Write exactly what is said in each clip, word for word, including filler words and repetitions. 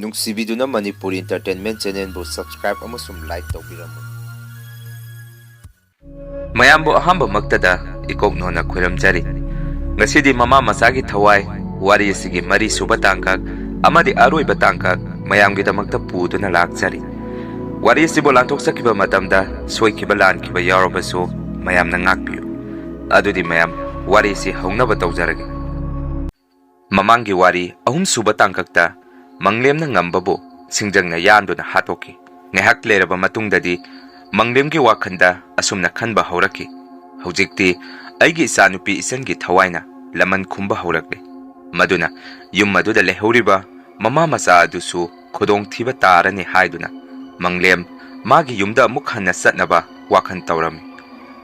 ꯅꯨꯡꯁꯤꯕꯤꯗꯨꯅ Manipuri Entertainment Channelꯕꯨ subscribe ꯑꯃꯁꯨꯡ like ꯇꯧꯕꯤꯔꯝꯃꯨ꯫ ꯃꯌꯥꯝꯕꯨ ꯑꯍꯥꯟꯕꯃꯛꯇꯗ ꯏꯀꯣꯛ ꯅꯣꯟꯅ ꯈꯣꯏꯔꯝꯖꯔꯤ꯫ ꯉꯁꯤꯗꯤ ꯃꯃꯥ ꯃꯆꯥꯒꯤ ꯊꯋꯥꯏ ꯋꯥꯔꯤ ꯑꯁꯤꯒꯤ ꯃꯔꯤꯁꯨꯕ ꯇꯥꯡꯀꯛ ꯑꯃꯗꯤ ꯑꯔꯣꯏꯕ ꯇꯥꯡꯀꯛ ꯃꯌꯥꯝꯒꯤꯗꯃꯛꯇ ꯄꯨꯗꯨꯅ ꯂꯥꯛꯆꯔꯤ꯫ ꯋꯥꯔꯤ ꯑꯁꯤꯕꯨ ꯂꯥꯟꯊꯣꯛꯆꯈꯤꯕ ꯃꯇꯝꯗ ꯁꯣꯏꯈꯤꯕ ꯂꯥꯟꯈꯤꯕ ꯌꯥꯎꯔꯕꯁꯨ ꯃꯌꯥꯝꯅ ꯉꯥꯛꯄꯤꯌꯨ꯫ ꯑꯗꯨꯗꯤ ꯃꯌꯥꯝ, ꯋꯥꯔꯤ ꯑꯁꯤ ꯍꯧꯅꯕ ꯇꯧꯖꯔꯒꯦ꯫ ꯃꯃꯥꯡꯒꯤ ꯋꯥꯔꯤ ꯑꯍꯨꯝꯁꯨꯕ ꯇꯥꯡꯀꯛꯇ ꯃꯪꯂꯦꯝꯅ ꯉꯝꯕꯕꯨ ꯁꯤꯡꯖꯪꯅ ꯌꯥꯟꯗꯨꯅ ꯍꯥꯠꯇꯣꯛꯈꯤ꯫ ꯉꯥꯏꯍꯥꯛ ꯂꯩꯔꯕ ꯃꯇꯨꯡꯗꯗꯤ ꯃꯪꯂꯦꯝꯒꯤ ꯋꯥꯈꯜꯗ ꯑꯁꯨꯝꯅ ꯈꯟꯕ ꯍꯧꯔꯛꯈꯤ, "ꯍꯧꯖꯤꯛꯇꯤ ꯑꯩꯒꯤ ꯏꯆꯥꯅꯨꯄꯤ ꯏꯆꯟꯒꯤ ꯊꯋꯥꯏꯅ ꯂꯃꯟ ꯈꯨꯝꯕ ꯍꯧꯔꯛꯂꯦ꯫ ꯃꯗꯨꯅ ꯌꯨꯝ ꯑꯗꯨꯗ ꯂꯩꯍꯧꯔꯤꯕ ꯃꯃꯥ ꯃꯆꯥ ꯑꯗꯨꯁꯨ ꯈꯨꯗꯣꯡꯊꯤꯕ ꯇꯥꯔꯅꯤ" ꯍꯥꯏꯗꯨꯅ ꯃꯪꯂꯦꯝ ꯃꯥꯒꯤ ꯌꯨꯝꯗ ꯑꯃꯨꯛ ꯍꯟꯅ ꯆꯠꯅꯕ ꯋꯥꯈꯜ ꯇꯧꯔꯝꯃꯤ꯫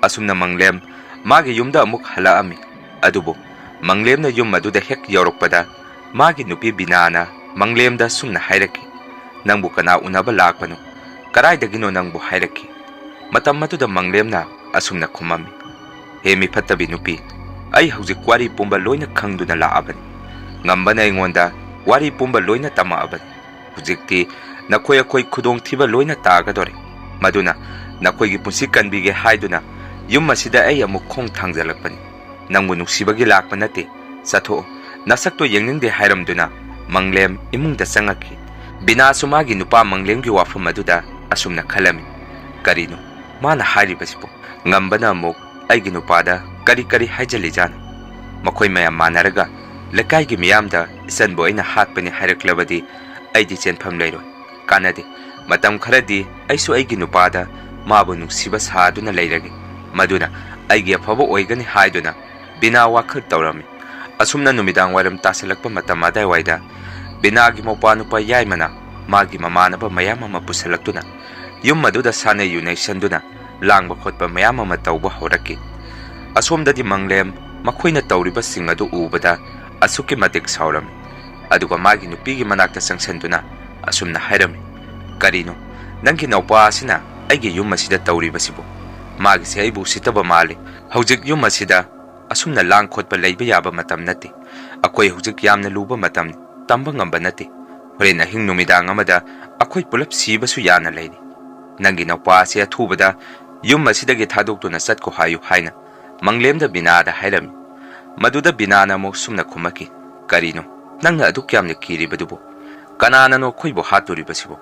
ꯑꯁꯨꯝꯅ ꯃꯪꯂꯦꯝ ꯃꯥꯒꯤ ꯌꯨꯝꯗ ꯑꯃꯨꯛ ꯍꯜꯂꯛꯑꯝꯃꯤ꯫ ꯑꯗꯨꯕꯨ ꯃꯪꯂꯦꯝꯅ ꯌꯨꯝ ꯑꯗꯨꯗ ꯍꯦꯛ ꯌꯧꯔꯛꯄꯗ ꯃꯥꯒꯤ ꯅꯨꯄꯤ ꯕꯤꯅꯥꯅ ꯃꯪꯂꯦꯝꯗ ꯑꯁꯨꯝꯅ ꯍꯥꯏꯔꯛꯈꯤ, "ꯅꯪꯕꯨ ꯀꯅꯥ ꯎꯅꯕ ꯂꯥꯛꯄꯅꯣ? ꯀꯗꯥꯏꯗꯒꯤꯅꯣ ꯅꯪꯕꯨ ꯍꯥꯏꯔꯛꯈꯤ?" ꯃꯇꯝ ꯑꯗꯨꯗ ꯃꯪꯂꯦꯝꯅ ꯑꯁꯨꯝꯅ ꯈꯨꯝꯃꯝꯃꯤ, "ꯍꯦ ꯃꯤꯐꯠꯇꯕꯤ ꯅꯨꯄꯤ, ꯑꯩ ꯍꯧꯖꯤꯛ ꯋꯥꯔꯤ ꯄꯨꯝꯕ ꯂꯣꯏꯅ ꯈꯪꯗꯨꯅ ꯂꯥꯛꯑꯕꯅꯤ꯫ ꯉꯝꯕꯅ ꯑꯩꯉꯣꯟꯗ ꯋꯥꯔꯤ ꯄꯨꯝꯕ ꯂꯣꯏꯅ ꯇꯝꯃꯛꯑꯕꯅꯤ꯫ ꯍꯧꯖꯤꯛꯇꯤ ꯅꯈꯣꯏ ꯑꯩꯈꯣꯏ ꯈꯨꯗꯣꯡꯊꯤꯕ ꯂꯣꯏꯅ ꯇꯥꯒꯗꯧꯔꯦ꯫ ꯃꯗꯨꯅ ꯅꯈꯣꯏꯒꯤ ꯄꯨꯟꯁꯤ ꯀꯟꯕꯤꯒꯦ ꯍꯥꯏꯗꯨꯅ ꯌꯨꯝ ꯑꯁꯤꯗ ꯑꯩ ꯑꯃꯨꯛ ꯈꯣꯡ ꯊꯥꯡꯖꯜꯂꯛꯄꯅꯤ꯫ ꯅꯪꯕꯨ ꯅꯨꯡꯁꯤꯕꯒꯤ ꯂꯥꯛꯄ ꯅꯠꯇꯦ꯫ ꯆꯠꯊꯣꯛꯑꯣ, ꯅꯁꯛꯇꯣ ꯌꯦꯡꯅꯤꯡꯗꯦ" ꯍꯥꯏꯔꯝꯗꯨꯅ ꯃꯪꯂꯦꯝ ꯏꯃꯨꯡꯗ ꯆꯪꯉꯛꯈꯤ꯫ ꯕꯤꯅꯥꯁꯨ ꯃꯥꯒꯤ ꯅꯨꯄꯥ ꯃꯪꯂꯦꯝꯒꯤ ꯋꯥꯐꯝ ꯑꯗꯨꯗ ꯑꯁꯨꯝꯅ ꯈꯜꯂꯝꯃꯤ, "ꯀꯔꯤꯅꯣ ꯃꯥꯅ ꯍꯥꯏꯔꯤꯕꯁꯤꯕꯨ? ꯉꯝꯕꯅ ꯑꯃꯨꯛ ꯑꯩꯒꯤ ꯅꯨꯄꯥꯗ ꯀꯔꯤ ꯀꯔꯤ ꯍꯥꯏꯖꯜꯂꯤꯖꯥꯠꯅꯣ? ꯃꯈꯣꯏ ꯃꯌꯥꯝ ꯃꯥꯟꯅꯔꯒ ꯂꯩꯀꯥꯏꯒꯤ ꯃꯤꯌꯥꯝꯗ ꯏꯆꯟꯕꯨ ꯑꯩꯅ ꯍꯥꯠꯄꯅꯤ ꯍꯥꯏꯔꯛꯂꯕꯗꯤ ꯑꯩꯗꯤ ꯆꯦꯟꯐꯝ ꯂꯩꯔꯣꯏ꯫ ꯀꯥꯟꯅꯗꯦ꯫ ꯃꯇꯝ ꯈꯔꯗꯤ ꯑꯩꯁꯨ ꯑꯩꯒꯤ ꯅꯨꯄꯥꯗ ꯃꯥꯕꯨ ꯅꯨꯡꯁꯤꯕ ꯁꯥꯗꯨꯅ ꯂꯩꯔꯒꯦ꯫ ꯃꯗꯨꯅ ꯑꯩꯒꯤ ꯑꯐꯕ ꯑꯣꯏꯒꯅꯤ" ꯍꯥꯏꯗꯨꯅ ꯕꯤꯅꯥ ꯋꯥꯈꯜ ꯇꯧꯔꯝꯃꯤ꯫ ꯑꯁꯨꯝꯅ ꯅꯨꯃꯤꯗꯥꯡ ꯋꯥꯏꯔꯝ ꯇꯥꯁꯤꯜꯂꯛꯄ ꯃꯇꯝ ꯑꯗꯥꯏꯋꯥꯏꯗ ꯕꯤꯅꯥꯒꯤ ꯃꯧꯄꯥ ꯅꯨꯄꯥ ꯌꯥꯏꯃꯅ ꯃꯥꯒꯤ ꯃꯃꯥꯟꯅꯕ ꯃꯌꯥꯝ ꯑꯃ ꯄꯨꯁꯤꯜꯂꯛꯇꯨꯅ ꯌꯨꯝ ꯑꯗꯨꯗ ꯁꯥꯟꯅꯩ ꯌꯨꯅꯩꯁꯟꯗꯨꯅ ꯂꯥꯡꯕ ꯈꯣꯠꯄ ꯃꯌꯥꯝ ꯑꯃ ꯇꯧꯕ ꯍꯧꯔꯛꯈꯤ꯫ ꯑꯁꯣꯝꯗꯗꯤ ꯃꯪꯂꯦꯝ ꯃꯈꯣꯏꯅ ꯇꯧꯔꯤꯕꯁꯤꯡ ꯑꯗꯨ ꯎꯕꯗ ꯑꯁꯨꯛꯀꯤ ꯃꯇꯤꯛ ꯁꯥꯎꯔꯝꯃꯤ꯫ ꯑꯗꯨꯒ ꯃꯥꯒꯤ ꯅꯨꯄꯤꯒꯤ ꯃꯅꯥꯛꯇ ꯆꯪꯁꯤꯟꯗꯨꯅ ꯑꯁꯨꯝꯅ ꯍꯥꯏꯔꯝꯃꯤ, "ꯀꯔꯤꯅꯣ ꯅꯪꯒꯤ ꯅꯧꯄꯥ ꯑꯁꯤꯅ ꯑꯩꯒꯤ ꯌꯨꯝ ꯑꯁꯤꯗ ꯇꯧꯔꯤꯕꯁꯤꯕꯨ? ꯃꯥꯒꯤꯁꯦ ꯑꯩꯕꯨ ꯎꯁꯤꯠꯇꯕ ꯃꯥꯜꯂꯤ꯫ ꯍꯧꯖꯤꯛ ꯌꯨꯝ ꯑꯁꯤꯗ ꯑꯁꯨꯝꯅ ꯂꯥꯡ ꯈꯣꯠꯄ ꯂꯩꯕ ꯌꯥꯕ ꯃꯇꯝ ꯅꯠꯇꯦ꯫ ꯑꯩꯈꯣꯏ ꯍꯧꯖꯤꯛ ꯌꯥꯝꯅ ꯂꯨꯕ ꯃꯇꯝꯅꯤ, ꯇꯝꯕ ꯉꯝꯕ ꯅꯠꯇꯦ꯫ ꯍꯣꯔꯦꯟ ꯑꯍꯤꯡ ꯅꯨꯃꯤꯗꯥꯡ ꯑꯃꯗ ꯑꯩꯈꯣꯏ ꯄꯨꯂꯞ ꯁꯤꯕꯁꯨ ꯌꯥꯅ ꯂꯩꯔꯤ꯫ ꯅꯪꯒꯤ ꯅꯧꯄꯥ ꯑꯁꯤ ꯑꯊꯨꯕꯗ ꯌꯨꯝ ꯑꯁꯤꯗꯒꯤ ꯊꯥꯗꯣꯛꯇꯨꯅ ꯆꯠꯈꯣ ꯍꯥꯏꯌꯨ" ꯍꯥꯏꯅ ꯃꯪꯂꯦꯝꯗ ꯕꯤꯅꯥꯗ ꯍꯥꯏꯔꯝꯃꯤ꯫ ꯃꯗꯨꯗ ꯕꯤꯅꯥꯅ ꯑꯃꯨꯛ ꯁꯨꯝꯅ ꯈꯨꯝꯃꯛꯈꯤ, "ꯀꯔꯤꯅꯣ ꯅꯪꯅ ꯑꯗꯨꯛ ꯌꯥꯝꯅ ꯀꯤꯔꯤꯕꯗꯨꯕꯨ? ꯀꯅꯥꯅꯅꯣ ꯑꯩꯈꯣꯏꯕꯨ ꯍꯥꯠꯇꯣꯔꯤꯕꯁꯤꯕꯨ?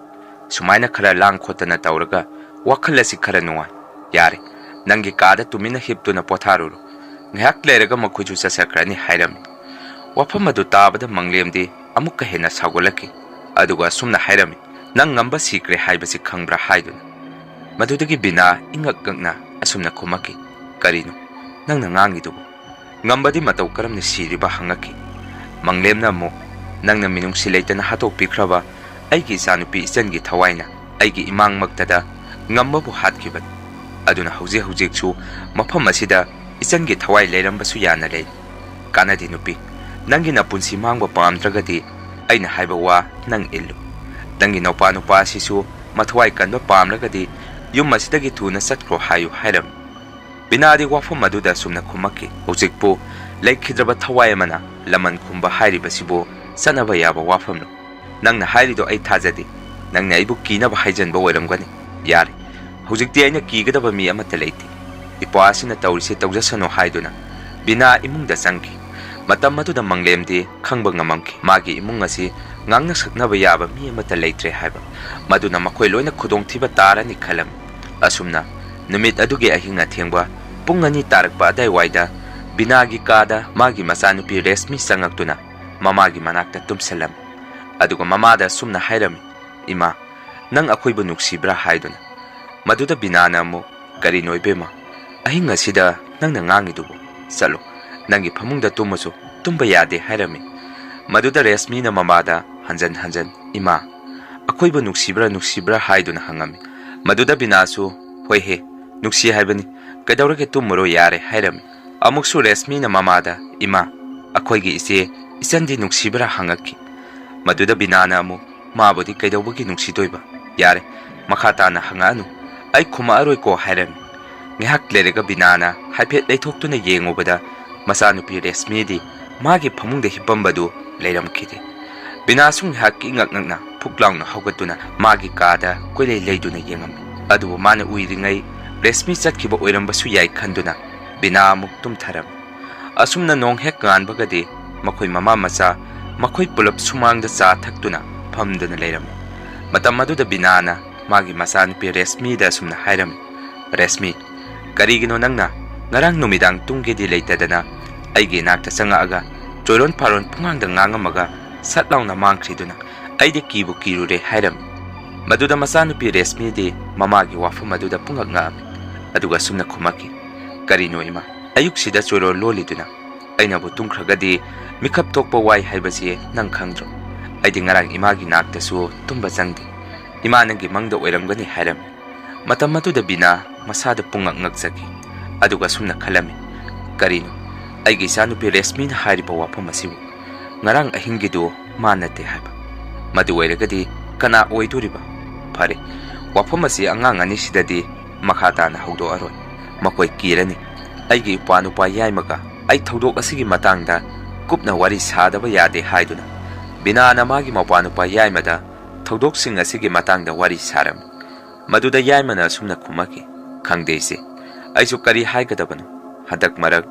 ꯁꯨꯃꯥꯏꯅ ꯈꯔ ꯂꯥꯡ ꯈꯣꯠꯇꯅ ꯇꯧꯔꯒ ꯋꯥꯈꯜ ꯑꯁꯤ ꯈꯔ ꯅꯨꯡꯉꯥꯏ꯫ ꯌꯥꯔꯦ, ꯅꯪꯒꯤ ꯀꯥꯗ ꯇꯨꯃꯤꯟꯅ ꯍꯤꯞꯇꯨꯅ ꯄꯣꯊꯥꯔꯨꯔꯣ꯫ ꯉꯥꯏꯍꯥꯛ ꯂꯩꯔꯒ ꯃꯈꯣꯏꯁꯨ ꯆꯠꯆꯈ꯭ꯔꯅꯤ" ꯍꯥꯏꯔꯝꯃꯤ꯫ ꯋꯥꯐꯝ ꯑꯗꯨ ꯇꯥꯕꯗ ꯃꯪꯂꯦꯝꯗꯤ ꯑꯃꯨꯛꯀ ꯍꯦꯟꯅ ꯁꯥꯎꯒꯠꯂꯛꯈꯤ꯫ ꯑꯗꯨꯒ ꯑꯁꯨꯝꯅ ꯍꯥꯏꯔꯝꯃꯤ, "ꯅꯪ ꯉꯝꯕ ꯁꯤꯈ꯭ꯔꯦ ꯍꯥꯏꯕꯁꯤ ꯈꯪꯕ꯭ꯔꯥ?" ꯍꯥꯏꯗꯨꯅ꯫ ꯃꯗꯨꯗꯒꯤ ꯕꯤꯅꯥ ꯏꯉꯛ ꯉꯛꯅ ꯑꯁꯨꯝꯅ ꯈꯨꯝꯃꯛꯈꯤ, "ꯀꯔꯤꯅꯣ ꯅꯪꯅ ꯉꯥꯡꯉꯤꯗꯨꯕꯨ? ꯉꯝꯕꯗꯤ ꯃꯇꯧ ꯀꯔꯝꯅ ꯁꯤꯔꯤꯕ?" ꯍꯪꯉꯛꯈꯤ꯫ ꯃꯪꯂꯦꯝꯅ ꯑꯃꯨꯛ, "ꯅꯪꯅ ꯃꯤꯅꯨꯡꯁꯤ ꯂꯩꯇꯅ ꯍꯥꯠꯇꯣꯛꯄꯤꯈ꯭ꯔꯕ ꯑꯩꯒꯤ ꯏꯆꯥꯅꯨꯄꯤ ꯏꯆꯟꯒꯤ ꯊꯋꯥꯏꯅ ꯑꯩꯒꯤ ꯏꯃꯥꯡꯃꯛꯇꯗ ꯉꯝꯕꯕꯨ ꯍꯥꯠꯈꯤꯕꯅꯤ꯫ ꯑꯗꯨꯅ ꯍꯧꯖꯤꯛ ꯍꯧꯖꯤꯛꯁꯨ ꯃꯐꯝ ꯑꯁꯤꯗ ꯏꯆꯟꯒꯤ ꯊꯋꯥꯏ ꯂꯩꯔꯝꯕꯁꯨ ꯌꯥꯅ ꯂꯩ꯫ ꯀꯥꯟꯅꯗꯦ ꯅꯨꯄꯤ, ꯅꯪꯒꯤ ꯅꯄꯨꯟꯁꯤ ꯃꯥꯡꯕ ꯄꯥꯝꯗ꯭ꯔꯒꯗꯤ ꯑꯩꯅ ꯍꯥꯏꯕ ꯋꯥ ꯅꯪ ꯏꯜꯂꯨ꯫ ꯅꯪꯒꯤ ꯅꯧꯄꯥ ꯅꯨꯄꯥ ꯑꯁꯤꯁꯨ ꯃꯊꯋꯥꯏ ꯀꯟꯕ ꯄꯥꯝꯂꯒꯗꯤ ꯌꯨꯝ ꯑꯁꯤꯗꯒꯤ ꯊꯨꯅ ꯆꯠꯈ꯭ꯔꯣ ꯍꯥꯏꯌꯨ" ꯍꯥꯏꯔꯝꯃꯤ꯫ ꯕꯤꯅꯥꯗꯤ ꯋꯥꯐꯝ ꯑꯗꯨꯗ ꯑꯁꯨꯝꯅ ꯈꯨꯝꯃꯛꯈꯤ, "ꯍꯧꯖꯤꯛꯄꯨ ꯂꯩꯈꯤꯗ꯭ꯔꯕ ꯊꯋꯥꯏ ꯑꯃꯅ ꯂꯃꯟ ꯈꯨꯝꯕ ꯍꯥꯏꯔꯤꯕꯁꯤꯕꯨ ꯆꯠꯅꯕ ꯌꯥꯕ ꯋꯥꯐꯝꯂꯣ? ꯅꯪꯅ ꯍꯥꯏꯔꯤꯗꯣ ꯑꯩ ꯊꯥꯖꯗꯦ꯫ ꯅꯪꯅ ꯑꯩꯕꯨ ꯀꯤꯅꯕ ꯍꯥꯏꯖꯟꯕ ꯑꯣꯏꯔꯝꯒꯅꯤ꯫ ꯌꯥꯔꯦ, ꯍꯧꯖꯤꯛꯇꯤ ꯑꯩꯅ ꯀꯤꯒꯗꯕ ꯃꯤ ꯑꯃꯠꯇ ꯂꯩꯇꯦ꯫ ꯏꯄ꯭ꯋꯥ ꯑꯁꯤꯅ ꯇꯧꯔꯤꯁꯦ ꯇꯧꯖꯁꯅꯨ" ꯍꯥꯏꯗꯨꯅ ꯕꯤꯅꯥ ꯏꯃꯨꯡꯗ ꯆꯪꯈꯤ꯫ ꯃꯇꯝ ꯑꯗꯨꯗ ꯃꯪꯂꯦꯝꯗꯤ ꯈꯪꯕ ꯉꯝꯃꯝꯈꯤ꯫ ꯃꯥꯒꯤ ꯏꯃꯨꯡ ꯑꯁꯤ ꯉꯥꯡꯅ ꯁꯛꯅꯕ ꯌꯥꯕ ꯃꯤ ꯑꯃꯠꯇ ꯂꯩꯇ꯭ꯔꯦ ꯍꯥꯏꯕ꯫ ꯃꯗꯨꯅ ꯃꯈꯣꯏ ꯂꯣꯏꯅ ꯈꯨꯗꯣꯡꯊꯤꯕ ꯇꯥꯔꯅꯤ ꯈꯜꯂꯝꯃꯤ꯫ ꯑꯁꯨꯝꯅ ꯅꯨꯃꯤꯠ ꯑꯗꯨꯒꯤ ꯑꯍꯤꯡ ꯑꯊꯦꯡꯕ ꯄꯨꯡ ꯑꯅꯤ ꯇꯥꯔꯛꯄ ꯑꯗꯥꯏꯋꯥꯏꯗ ꯕꯤꯅꯥꯒꯤ ꯀꯥꯗ ꯃꯥꯒꯤ ꯃꯆꯥꯅꯨꯄꯤ ꯔꯦꯁꯃꯤ ꯆꯪꯉꯛꯇꯨꯅ ꯃꯃꯥꯒꯤ ꯃꯅꯥꯛꯇ ꯇꯨꯝꯁꯤꯜꯂꯝꯃꯤ꯫ ꯑꯗꯨꯒ ꯃꯃꯥꯗ ꯑꯁꯨꯝꯅ ꯍꯥꯏꯔꯝꯃꯤ, "ꯏꯃꯥ, ꯅꯪ ꯑꯩꯈꯣꯏꯕꯨ ꯅꯨꯡꯁꯤꯕ꯭ꯔꯥ?" ꯍꯥꯏꯗꯨꯅ꯫ ꯃꯗꯨꯗ ꯕꯤꯅꯥꯅ ꯑꯃꯨꯛ, "ꯀꯔꯤꯅꯣ ꯏꯕꯦꯝꯃ, ꯑꯍꯤꯡ ꯑꯁꯤꯗ ꯅꯪꯅ ꯉꯥꯡꯉꯤꯗꯨꯕꯨ? ꯆꯠꯂꯣ, ꯅꯪꯒꯤ ꯐꯃꯨꯡꯗ ꯇꯨꯝꯃꯨꯆꯣ, ꯇꯨꯝꯕ ꯌꯥꯗꯦ" ꯍꯥꯏꯔꯝꯃꯤ꯫ ꯃꯗꯨꯗ ꯔꯦꯁꯃꯤꯅ ꯃꯃꯥꯗ ꯍꯟꯖꯟ ꯍꯟꯖꯟ, "ꯏꯃꯥ, ꯑꯩꯈꯣꯏꯕꯨ ꯅꯨꯡꯁꯤꯕ꯭ꯔꯥ, ꯅꯨꯡꯁꯤꯕ꯭ꯔꯥ?" ꯍꯥꯏꯗꯨꯅ ꯍꯪꯉꯝꯃꯤ꯫ ꯃꯗꯨꯗ ꯕꯤꯅꯥꯁꯨ, "ꯍꯣꯏꯍꯦ, ꯅꯨꯡꯁꯤ ꯍꯥꯏꯕꯅꯤ, ꯀꯩꯗꯧꯔꯒꯦ, ꯇꯨꯝꯃꯨꯔꯣ, ꯌꯥꯔꯦ" ꯍꯥꯏꯔꯝꯃꯤ꯫ ꯑꯃꯨꯛꯁꯨ ꯔꯦꯁꯃꯤꯅ ꯃꯃꯥꯗ, "ꯏꯃꯥ, ꯑꯩꯈꯣꯏꯒꯤ ꯏꯆꯦ ꯏꯆꯟꯗꯤ ꯅꯨꯡꯁꯤꯕ꯭ꯔꯥ?" ꯍꯪꯉꯛꯈꯤ꯫ ꯃꯗꯨꯗ ꯕꯤꯅꯥꯅ ꯑꯃꯨꯛ, "ꯃꯥꯕꯨꯗꯤ ꯀꯩꯗꯧꯕꯒꯤ ꯅꯨꯡꯁꯤꯗꯣꯏꯕ? ꯌꯥꯔꯦ, ꯃꯈꯥ ꯇꯥꯅ ꯍꯪꯉꯛꯑꯅꯨ, ꯑꯩ ꯈꯨꯝꯃꯛꯑꯔꯣꯏꯀꯣ" ꯍꯥꯏꯔꯝꯃꯤ꯫ ꯉꯥꯏꯍꯥꯛ ꯂꯩꯔꯒ ꯕꯤꯅꯥꯅ ꯍꯥꯏꯐꯦꯠ ꯂꯩꯊꯣꯛꯇꯨꯅ ꯌꯦꯡꯉꯨꯕꯗ ꯃꯆꯥꯅꯨꯄꯤ ꯔꯦꯁꯃꯤꯗꯤ ꯃꯥꯒꯤ ꯐꯃꯨꯡꯗ ꯍꯤꯞꯄꯝꯕꯗꯨ ꯂꯩꯔꯝꯈꯤꯗꯦ꯫ ꯕꯤꯅꯥꯁꯨ ꯉꯥꯏꯍꯥꯛ ꯏꯉꯛ ꯉꯛꯅ ꯐꯨꯛ ꯂꯥꯎꯅ ꯍꯧꯒꯠꯇꯨꯅ ꯃꯥꯒꯤ ꯀꯥꯗ ꯀꯣꯏꯂꯩ ꯂꯩꯗꯨꯅ ꯌꯦꯡꯉꯝꯃꯤ꯫ ꯑꯗꯨꯕꯨ ꯃꯥꯅ ꯎꯏꯔꯤꯉꯩ ꯔꯦꯁꯃꯤ ꯆꯠꯈꯤꯕ ꯑꯣꯏꯔꯝꯕꯁꯨ ꯌꯥꯏ ꯈꯟꯗꯨꯅ ꯕꯤꯅꯥ ꯑꯃꯨꯛ ꯇꯨꯝꯊꯔꯝꯃꯤ꯫ ꯑꯁꯨꯝꯅ ꯅꯣꯡ ꯍꯦꯛ ꯉꯥꯟꯕꯒꯗꯤ ꯃꯈꯣꯏ ꯃꯃꯥ ꯃꯆꯥ ꯃꯈꯣꯏ ꯄꯨꯂꯞ ꯁꯨꯃꯥꯡꯗ ꯆꯥ ꯊꯛꯇꯨꯅ ꯐꯝꯗꯨꯅ ꯂꯩꯔꯝꯃꯤ꯫ ꯃꯇꯝ ꯑꯗꯨꯗ ꯕꯤꯅꯥꯅ ꯃꯥꯒꯤ ꯃꯆꯥꯅꯨꯄꯤ ꯔꯦꯁꯃꯤꯗ ꯑꯁꯨꯝꯅ ꯍꯥꯏꯔꯝꯃꯤ, "ꯔꯦꯁꯃꯤ, ꯀꯔꯤꯒꯤꯅꯣ ꯅꯪꯅ ꯉꯔꯥꯡ ꯅꯨꯃꯤꯗꯥꯡ ꯇꯨꯝꯒꯦꯗꯤ ꯂꯩꯇꯗꯅ ꯑꯩꯒꯤ ꯏꯅꯥꯛꯇ ꯆꯪꯉꯛꯑꯒ ꯆꯣꯏꯔꯣꯟ ꯐꯥꯔꯣꯟ ꯄꯨꯡꯉꯥꯡꯗ ꯉꯥꯡꯉꯝꯃꯒ ꯁꯠ ꯂꯥꯎꯅ ꯃꯥꯡꯈ꯭ꯔꯤꯗꯨꯅ? ꯑꯩꯗꯤ ꯀꯤꯕꯨ ꯀꯤꯔꯨꯔꯦ" ꯍꯥꯏꯔꯝꯃꯤ꯫ ꯃꯗꯨꯗ ꯃꯆꯥꯅꯨꯄꯤ ꯔꯦꯁꯃꯤꯗꯤ ꯃꯃꯥꯒꯤ ꯋꯥꯐꯝ ꯑꯗꯨꯗ ꯄꯨꯡꯉꯛ ꯉꯛꯑꯝꯃꯤ꯫ ꯑꯗꯨꯒ ꯑꯁꯨꯝꯅ ꯈꯨꯝꯃꯛꯈꯤ, "ꯀꯔꯤꯅꯣ ꯏꯃꯥ, ꯑꯌꯨꯛꯁꯤꯗ ꯆꯣꯏꯔꯣꯟ ꯂꯣꯜꯂꯤꯗꯨꯅ? ꯑꯩꯅꯕꯨ ꯇꯨꯝꯈ꯭ꯔꯒꯗꯤ ꯃꯤꯀꯞ ꯊꯣꯛꯄ ꯋꯥꯏ ꯍꯥꯏꯕꯁꯤ ꯅꯪ ꯈꯪꯗ꯭ꯔꯣ? ꯑꯩꯗꯤ ꯉꯔꯥꯡ ꯏꯃꯥꯒꯤ ꯅꯥꯛꯇꯁꯨ ꯇꯨꯝꯕ ꯆꯪꯗꯦ꯫ ꯏꯃꯥ ꯅꯪꯒꯤ ꯃꯪꯗ ꯑꯣꯏꯔꯝꯒꯅꯤ" ꯍꯥꯏꯔꯝꯃꯤ꯫ ꯃꯇꯝ ꯑꯗꯨꯗ ꯕꯤꯅꯥ ꯃꯁꯥꯗ ꯄꯨꯡꯉꯛ ꯉꯛꯆꯈꯤ꯫ ꯑꯗꯨꯒ ꯑꯁꯨꯝꯅ ꯈꯜꯂꯝꯃꯤ, "ꯀꯔꯤꯅꯣ ꯑꯩꯒꯤ ꯏꯆꯥꯅꯨꯄꯤ ꯔꯦꯁꯃꯤꯅ ꯍꯥꯏꯔꯤꯕ ꯋꯥꯐꯝ ꯑꯁꯤꯕꯨ? ꯉꯔꯥꯡ ꯑꯍꯤꯡꯒꯤꯗꯨ ꯃꯥ ꯅꯠꯇꯦ ꯍꯥꯏꯕ꯫ ꯃꯗꯨ ꯑꯣꯏꯔꯒꯗꯤ ꯀꯅꯥ ꯑꯣꯏꯗꯣꯔꯤꯕ? ꯐꯔꯦ, ꯋꯥꯐꯝ ꯑꯁꯤ ꯑꯉꯥꯡ ꯑꯅꯤꯁꯤꯗꯗꯤ ꯃꯈꯥ ꯇꯥꯅ ꯍꯧꯗꯣꯛꯑꯔꯣꯏ꯫ ꯃꯈꯣꯏ ꯀꯤꯔꯅꯤ꯫ ꯑꯩꯒꯤ ꯏꯄ꯭ꯋꯥ ꯅꯨꯄꯥ ꯌꯥꯏꯃꯒ ꯑꯩ ꯊꯧꯗꯣꯛ ꯑꯁꯤꯒꯤ ꯃꯇꯥꯡꯗ ꯀꯨꯞꯅ ꯋꯥꯔꯤ ꯁꯥꯗꯕ ꯌꯥꯗꯦ" ꯍꯥꯏꯗꯨꯅ ꯕꯤꯅꯥꯅ ꯃꯥꯒꯤ ꯃꯄ꯭ꯋꯥ ꯅꯨꯄꯥ ꯌꯥꯏꯃꯗ ꯊꯧꯗꯣꯛꯁꯤꯡ ꯑꯁꯤꯒꯤ ꯃꯇꯥꯡꯗ ꯋꯥꯔꯤ ꯁꯥꯔꯝꯃꯤ꯫ ꯃꯗꯨꯗ ꯌꯥꯏꯃꯅ ꯑꯁꯨꯝꯅ ꯈꯨꯝꯃꯛꯈꯤ, "ꯈꯪꯗꯦ ꯏꯆꯦ, ꯑꯩꯁꯨ ꯀꯔꯤ ꯍꯥꯏꯒꯗꯕꯅꯣ꯫ ꯍꯟꯗꯛ ꯃꯔꯛ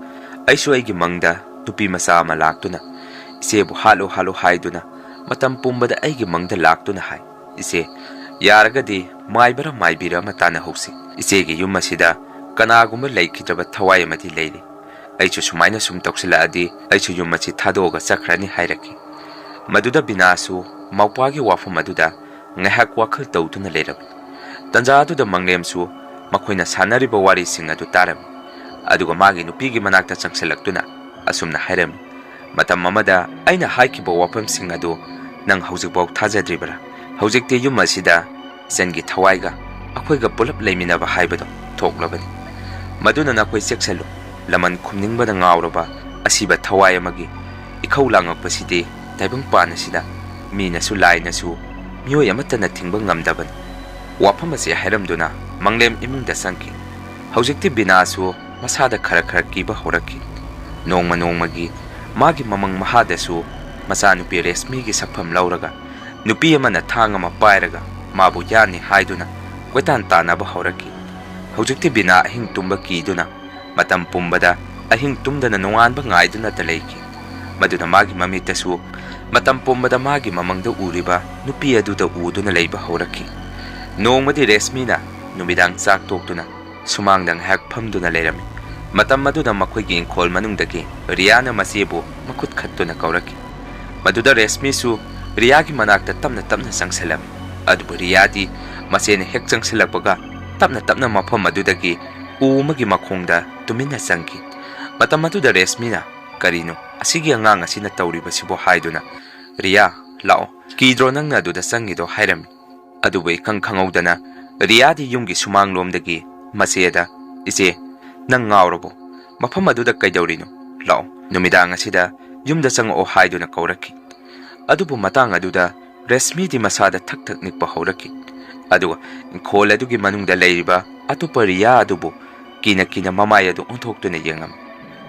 ꯑꯩꯁꯨ ꯑꯩꯒꯤ ꯃꯪꯗ ꯅꯨꯄꯤ ꯃꯆꯥ ꯑꯃ ꯂꯥꯛꯇꯨꯅ ꯏꯆꯦꯕꯨ ꯍꯥꯠꯂꯨ ꯍꯥꯠꯂꯨ ꯍꯥꯏꯗꯨꯅ ꯃꯇꯝ ꯄꯨꯝꯕꯗ ꯑꯩꯒꯤ ꯃꯪꯗ ꯂꯥꯛꯇꯨꯅ ꯍꯥꯏ꯫ ꯏꯆꯦ, ꯌꯥꯔꯒꯗꯤ ꯃꯥꯏꯕꯔ ꯃꯥꯏꯕꯤꯔ ꯑꯃ ꯇꯥꯟꯅꯍꯧꯁꯤ꯫ ꯏꯆꯦꯒꯤ ꯌꯨꯝ ꯑꯁꯤꯗ ꯀꯅꯥꯒꯨꯝꯕ ꯂꯩꯈꯤꯗ꯭ꯔꯕ ꯊꯋꯥꯏ ꯑꯃꯗꯤ ꯂꯩꯔꯤ꯫ ꯑꯩꯁꯨ ꯁꯨꯃꯥꯏꯅ ꯁꯨꯝ ꯇꯧꯁꯤꯜꯂꯛꯑꯗꯤ ꯑꯩꯁꯨ ꯌꯨꯝ ꯑꯁꯤ ꯊꯥꯗꯣꯛꯑꯒ ꯆꯠꯈ꯭ꯔꯅꯤ" ꯍꯥꯏꯔꯛꯈꯤ꯫ ꯃꯗꯨꯗ ꯕꯤꯅꯥꯁꯨ ꯃꯧꯄ꯭ꯋꯥꯒꯤ ꯋꯥꯐꯝ ꯑꯗꯨꯗ ꯉꯥꯏꯍꯥꯛ ꯋꯥꯈꯜ ꯇꯧꯗꯨꯅ ꯂꯩꯔꯝꯃꯤ꯫ ꯇꯟꯖꯥ ꯑꯗꯨꯗ ꯃꯪꯂꯦꯝꯁꯨ ꯃꯈꯣꯏꯅ ꯁꯥꯟꯅꯔꯤꯕ ꯋꯥꯔꯤꯁꯤꯡ ꯑꯗꯨ ꯇꯥꯔꯝꯃꯤ꯫ ꯑꯗꯨꯒ ꯃꯥꯒꯤ ꯅꯨꯄꯤꯒꯤ ꯃꯅꯥꯛꯇ ꯆꯪꯁꯤꯜꯂꯛꯇꯨꯅ ꯑꯁꯨꯝꯅ ꯍꯥꯏꯔꯝꯃꯤ, "ꯃꯇꯝ ꯑꯃꯗ ꯑꯩꯅ ꯍꯥꯏꯈꯤꯕ ꯋꯥꯐꯝꯁꯤꯡ ꯑꯗꯨ ꯅꯪ ꯍꯧꯖꯤꯛꯐꯥꯎ ꯊꯥꯖꯗ꯭ꯔꯤꯕꯔꯥ? ꯍꯧꯖꯤꯛꯇꯤ ꯌꯨꯝ ꯑꯁꯤꯗ ꯏꯆꯟꯒꯤ ꯊꯋꯥꯏꯒ ꯑꯩꯈꯣꯏꯒ ꯄꯨꯂꯞ ꯂꯩꯃꯤꯟꯅꯕ ꯍꯥꯏꯕꯗꯣ ꯊꯣꯛꯂꯕꯅꯤ꯫ ꯃꯗꯨꯅ ꯅꯈꯣꯏ ꯆꯦꯛꯁꯤꯜꯂꯨ꯫ ꯂꯃꯟ ꯈꯨꯝꯅꯤꯡꯕꯗ ꯉꯥꯎꯔꯕ ꯑꯁꯤꯕ ꯊꯋꯥꯏ ꯑꯃꯒꯤ ꯏꯈꯧ ꯂꯥꯡꯉꯛꯄꯁꯤꯗꯤ ꯇꯥꯏꯕꯪꯄꯥꯟ ꯑꯁꯤꯗ ꯃꯤꯅꯁꯨ ꯂꯥꯏꯅꯁꯨ ꯃꯤꯑꯣꯏ ꯑꯃꯠꯇꯅ ꯊꯤꯡꯕ ꯉꯝꯗꯕꯅꯤ"꯫ ꯋꯥꯐꯝ ꯑꯁꯤ ꯍꯥꯏꯔꯝꯗꯨꯅ ꯃꯪꯂꯦꯝ ꯏꯃꯨꯡꯗ ꯆꯪꯈꯤ꯫ ꯍꯧꯖꯤꯛꯇꯤ ꯕꯤꯅꯥꯁꯨ ꯃꯁꯥꯗ ꯈꯔ ꯈꯔ ꯀꯤꯕ ꯍꯧꯔꯛꯈꯤ꯫ ꯅꯣꯡꯃ ꯅꯣꯡꯃꯒꯤ ꯃꯥꯒꯤ ꯃꯃꯪ ꯃꯍꯥꯗꯁꯨ ꯃꯆꯥꯅꯨꯄꯤ ꯔꯦꯁꯃꯤꯒꯤ ꯁꯛꯐꯝ ꯂꯧꯔꯒ ꯅꯨꯄꯤ ꯑꯃꯅ ꯊꯥꯡ ꯑꯃ ꯄꯥꯏꯔꯒ ꯃꯥꯕꯨ ꯌꯥꯅꯤ ꯍꯥꯏꯗꯨꯅ ꯀꯣꯏꯇꯥꯟ ꯇꯥꯟꯅꯕ ꯍꯧꯔꯛꯈꯤ꯫ ꯍꯧꯖꯤꯛꯇꯤ ꯕꯤꯅꯥ ꯑꯍꯤꯡ ꯇꯨꯝꯕ ꯀꯤꯗꯨꯅ ꯃꯇꯝ ꯄꯨꯝꯕꯗ ꯑꯍꯤꯡ ꯇꯨꯝꯗꯅ ꯅꯣꯡꯉꯥꯟꯕ ꯉꯥꯏꯗꯨꯅꯇ ꯂꯩꯈꯤ꯫ ꯃꯗꯨꯅ ꯃꯥꯒꯤ ꯃꯃꯤꯠꯇꯁꯨ ꯃꯇꯝ ꯄꯨꯝꯕꯗ ꯃꯥꯒꯤ ꯃꯃꯪꯗ ꯎꯔꯤꯕ ꯅꯨꯄꯤ ꯑꯗꯨꯗ ꯎꯗꯨꯅ ꯂꯩꯕ ꯍꯧꯔꯛꯈꯤ꯫ ꯅꯣꯡꯃꯗꯤ ꯔꯦꯁꯃꯤꯅ ꯅꯨꯃꯤꯗꯥꯡ ꯆꯥꯛ ꯇꯣꯛꯇꯨꯅ ꯁꯨꯃꯥꯡꯗ ꯉꯥꯏꯍꯥꯛ ꯐꯝꯗꯨꯅ ꯂꯩꯔꯝꯃꯤ꯫ ꯃꯇꯝ ꯑꯗꯨꯗ ꯃꯈꯣꯏꯒꯤ ꯏꯪꯈꯣꯜ ꯃꯅꯨꯡꯗꯒꯤ ꯔꯤꯌꯥꯅ ꯃꯆꯦꯕꯨ ꯃꯈꯨꯠ ꯈꯠꯇꯨꯅ ꯀꯧꯔꯛꯈꯤ꯫ ꯃꯗꯨꯗ ꯔꯦꯁꯃꯤꯁꯨ ꯔꯤꯌꯥꯒꯤ ꯃꯅꯥꯛꯇ ꯇꯞꯅ ꯇꯞꯅ ꯆꯪꯁꯤꯜꯂꯝꯃꯤ꯫ ꯑꯗꯨꯕꯨ ꯔꯤꯌꯥꯗꯤ ꯃꯆꯦꯅ ꯍꯦꯛ ꯆꯪꯁꯤꯜꯂꯛꯄꯒ ꯇꯞꯅ ꯇꯞꯅ ꯃꯐꯝ ꯑꯗꯨꯗꯒꯤ ꯎ ꯑꯃꯒꯤ ꯃꯈꯣꯡꯗ ꯇꯨꯃꯤꯟꯅ ꯆꯪꯈꯤ꯫ ꯃꯇꯝ ꯑꯗꯨꯗ ꯔꯦꯁꯃꯤꯅ, "ꯀꯔꯤꯅꯣ ꯑꯁꯤꯒꯤ ꯑꯉꯥꯡ ꯑꯁꯤꯅ ꯇꯧꯔꯤꯕꯁꯤꯕꯣ?" ꯍꯥꯏꯗꯨꯅ, "ꯔꯤꯌꯥ, ꯂꯥꯛꯑꯣ, ꯀꯤꯗ꯭ꯔꯣ ꯅꯪꯅ ꯑꯗꯨꯗ ꯆꯪꯉꯤꯗꯣ?" ꯍꯥꯏꯔꯝꯃꯤ꯫ ꯑꯗꯨꯕꯨ ꯏꯈꯪ ꯈꯪꯍꯧꯗꯅ ꯔꯤꯌꯥꯗꯤ ꯌꯨꯝꯒꯤ ꯁꯨꯃꯥꯡꯂꯣꯝꯗꯒꯤ ꯃꯆꯦꯗ, "ꯏꯆꯦ, ꯅꯪ ꯉꯥꯎꯔꯕꯣ? ꯃꯐꯝ ꯑꯗꯨꯗ ꯀꯩꯗꯧꯔꯤꯅꯣ? ꯂꯥꯛꯑꯣ, ꯅꯨꯃꯤꯗꯥꯡ ꯑꯁꯤꯗ ꯌꯨꯝꯗ ꯆꯪꯉꯛꯑꯣ," ꯍꯥꯏꯗꯨꯅ ꯀꯧꯔꯛꯈꯤ꯫ ꯑꯗꯨꯕꯨ ꯃꯇꯥꯡ ꯑꯗꯨꯗ ꯔꯦꯁꯃꯤꯗꯤ ꯃꯁꯥꯗ ꯊꯛ ꯊꯛ ꯅꯤꯛꯄ ꯍꯧꯔꯛꯈꯤ꯫ ꯑꯗꯨꯒ ꯏꯪꯈꯣꯜ ꯑꯗꯨꯒꯤ ꯃꯅꯨꯡꯗ ꯂꯩꯔꯤꯕ ꯑꯇꯣꯞꯄ ꯔꯤꯌꯥ ꯑꯗꯨꯕꯨ ꯀꯤꯅ ꯀꯤꯅ ꯃꯃꯥꯏ ꯑꯗꯨ ꯑꯣꯟꯊꯣꯛꯇꯨꯅ ꯌꯦꯡꯉꯝꯃꯤ꯫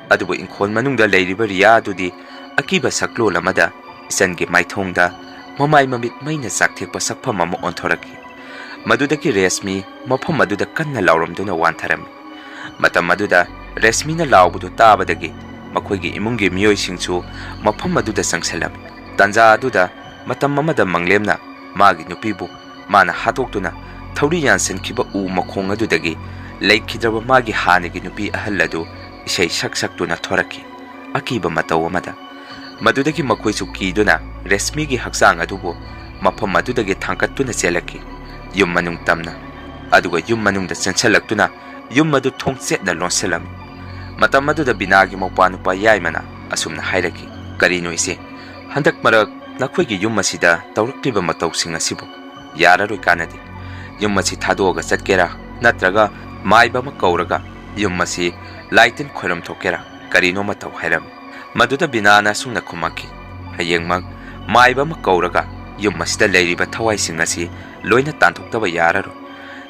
ꯑꯗꯨꯕꯨ ꯏꯪꯈꯣꯜ ꯃꯅꯨꯡꯗ ꯂꯩꯔꯤꯕ ꯔꯤꯌꯥ ꯑꯗꯨꯗꯤ ꯑꯀꯤꯕ ꯁꯛꯂꯣꯟ ꯑꯃꯗ ꯏꯆꯟꯒꯤ ꯃꯥꯏꯊꯣꯡꯗ ꯃꯃꯥꯏ ꯃꯃꯤꯠ ꯃꯩꯅ ꯆꯥꯛꯊꯦꯛꯄ ꯁꯛꯐꯝ ꯑꯃ ꯑꯣꯟꯊꯣꯔꯛꯈꯤ꯫ ꯃꯗꯨꯗꯒꯤ ꯔꯦꯁꯃꯤ ꯃꯐꯝ ꯑꯗꯨꯗ ꯀꯟꯅ ꯂꯥꯎꯔꯝꯗꯨꯅ ꯋꯥꯟꯊꯔꯝꯃꯤ꯫ ꯃꯇꯝ ꯑꯗꯨꯗ ꯔꯦꯁꯃꯤꯅ ꯂꯥꯎꯕꯗꯨ ꯇꯥꯕꯗꯒꯤ ꯃꯈꯣꯏꯒꯤ ꯏꯃꯨꯡꯒꯤ ꯃꯤꯑꯣꯏꯁꯤꯡꯁꯨ ꯃꯐꯝ ꯑꯗꯨꯗ ꯆꯪꯁꯤꯜꯂꯝꯃꯤ꯫ ꯇꯥꯟꯖꯥ ꯑꯗꯨꯗ ꯃꯇꯝ ꯑꯃꯗ ꯃꯪꯂꯦꯝꯅ ꯃꯥꯒꯤ ꯅꯨꯄꯤꯕꯨ ꯃꯥꯅ ꯍꯥꯠꯇꯣꯛꯇꯨꯅ ꯊꯧꯔꯤ ꯌꯥꯟꯁꯤꯟꯈꯤꯕ ꯎ ꯃꯈꯣꯡ ꯑꯗꯨꯗꯒꯤ ꯂꯩꯈꯤꯗ꯭ꯔꯕ ꯃꯥꯒꯤ ꯍꯥꯟꯅꯒꯤ ꯅꯨꯄꯤ ꯑꯍꯜ ꯑꯗꯨ ꯏꯁꯩ ꯁꯛ ꯁꯛꯇꯨꯅ ꯊꯣꯔꯛꯈꯤ, ꯑꯀꯤꯕ ꯃꯇꯧ ꯑꯃꯗ꯫ ꯃꯗꯨꯗꯒꯤ ꯃꯈꯣꯏꯁꯨ ꯀꯤꯗꯨꯅ ꯔꯦꯁꯃꯤꯒꯤ ꯍꯛꯆꯥꯡ ꯑꯗꯨꯕꯨ ꯃꯐꯝ ꯑꯗꯨꯗꯒꯤ ꯊꯥꯡꯒꯠꯇꯨꯅ ꯆꯦꯜꯂꯛꯈꯤ꯫ ꯌꯨꯝ ꯃꯅꯨꯡ ꯇꯝꯅ, ꯑꯗꯨꯒ ꯌꯨꯝ ꯃꯅꯨꯡꯗ ꯆꯦꯟꯁꯤꯜꯂꯛꯇꯨꯅ ꯌꯨꯝ ꯑꯗꯨ ꯊꯣꯡꯆꯦꯠꯅ ꯂꯣꯟꯁꯤꯜꯂꯝꯃꯤ꯫ ꯃꯇꯝ ꯑꯗꯨꯗ ꯕꯤꯅꯥꯒꯤ ꯃꯧꯄ꯭ꯋꯥ ꯅꯨꯄꯥ ꯌꯥꯏꯃꯅ ꯑꯁꯨꯝꯅ ꯍꯥꯏꯔꯛꯈꯤ, "ꯀꯔꯤꯅꯣ ꯏꯆꯦ, ꯍꯟꯗꯛ ꯃꯔꯛ ꯅꯈꯣꯏꯒꯤ ꯌꯨꯝ ꯑꯁꯤꯗ ꯇꯧꯔꯛꯂꯤꯕ ꯃꯇꯧꯁꯤꯡ ꯑꯁꯤꯕꯨ? ꯌꯥꯔꯔꯣꯏ, ꯀꯥꯟꯅꯗꯦ꯫ ꯌꯨꯝ ꯑꯁꯤ ꯊꯥꯗꯣꯛꯑꯒ ꯆꯠꯀꯦꯔꯥ, ꯅꯠꯇ꯭ꯔꯒ ꯃꯥꯏꯕ ꯑꯃ ꯀꯧꯔꯒ ꯌꯨꯝ ꯑꯁꯤ ꯂꯥꯏ ꯇꯤꯟ ꯈꯣꯏꯔꯝ ꯊꯣꯛꯀꯦꯔꯥ, ꯀꯔꯤꯅꯣ ꯑꯃ ꯇꯧ," ꯍꯥꯏꯔꯝꯃꯤ꯫ ꯃꯗꯨꯗ ꯕꯤꯅꯥꯅ ꯑꯁꯨꯝꯅ ꯈꯨꯝꯃꯛꯈꯤ, "ꯍꯌꯦꯡꯃꯛ ꯃꯥꯏꯕ ꯑꯃ ꯀꯧꯔꯒ ꯌꯨꯝ ꯑꯁꯤꯗ ꯂꯩꯔꯤꯕ ꯊꯋꯥꯏꯁꯤꯡ ꯑꯁꯤ ꯂꯣꯏꯅ ꯇꯥꯟꯊꯣꯛꯇꯕ ꯌꯥꯔꯔꯣꯏ꯫